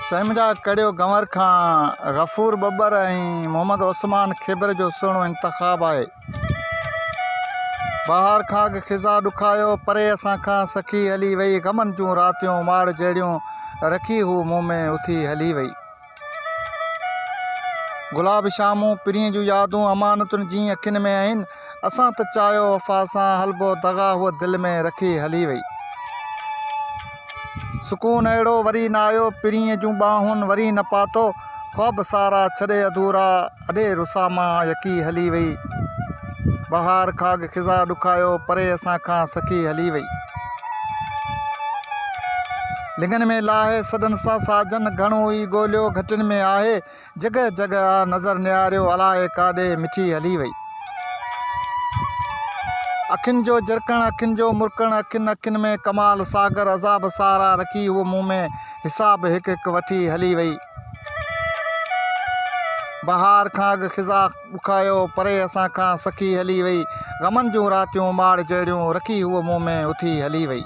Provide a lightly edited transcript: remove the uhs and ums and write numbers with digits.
سائين منهنجا ڪڙيو گنور کان غفور ٻٻر ۽ محمد عثمان کيبر جو سهڻو انتخاب آهي. بهار کان اڳ خزان ڏکايو، پري اسان کان سکي هلي وئي، غمن جون راتيون ماڙ جهڙيون رکي هوء مون ۾ اٿي هلي وئي. گلاب شامون پرينء جون يادون امانتن جيئن اکين ۾ آهن، اسان ته چاهيو وفا سان هلبو دغا هوء دل ۾ رکي هلي وئي. سڪون اهڙو وري نه آيو پرينء جون ٻانهن وري نه پاتو، خواب سارا ڇڏي اڌورا اڏي رساما يڪي هلي وئي. بهار کاڳ خزان ڏکايو پري اسان کان سکي هلي وئي. لڱن ۾ لاهي سڏن سان ساجن گهڻو ئي ڳوليو گهٽين ۾ آهي جڳهه جڳهه آ نظر نهاريو الائي ڪاڏي مٺي هلي وئي. اکين جو جرڪڻ اکين جو مرڪڻ اکين اکين ۾ ڪمال ساگر عذاب سارا رکي هوء مون ۾ حساب هڪ هڪ وٺي هلي وئي. بهار کان اڳ خزان ڏکايو پري اسان کان سکي هلي وئي. غمن جون راتيون ماڙ جهڙيون رکي هوء مون ۾ اٿي هلي وئي.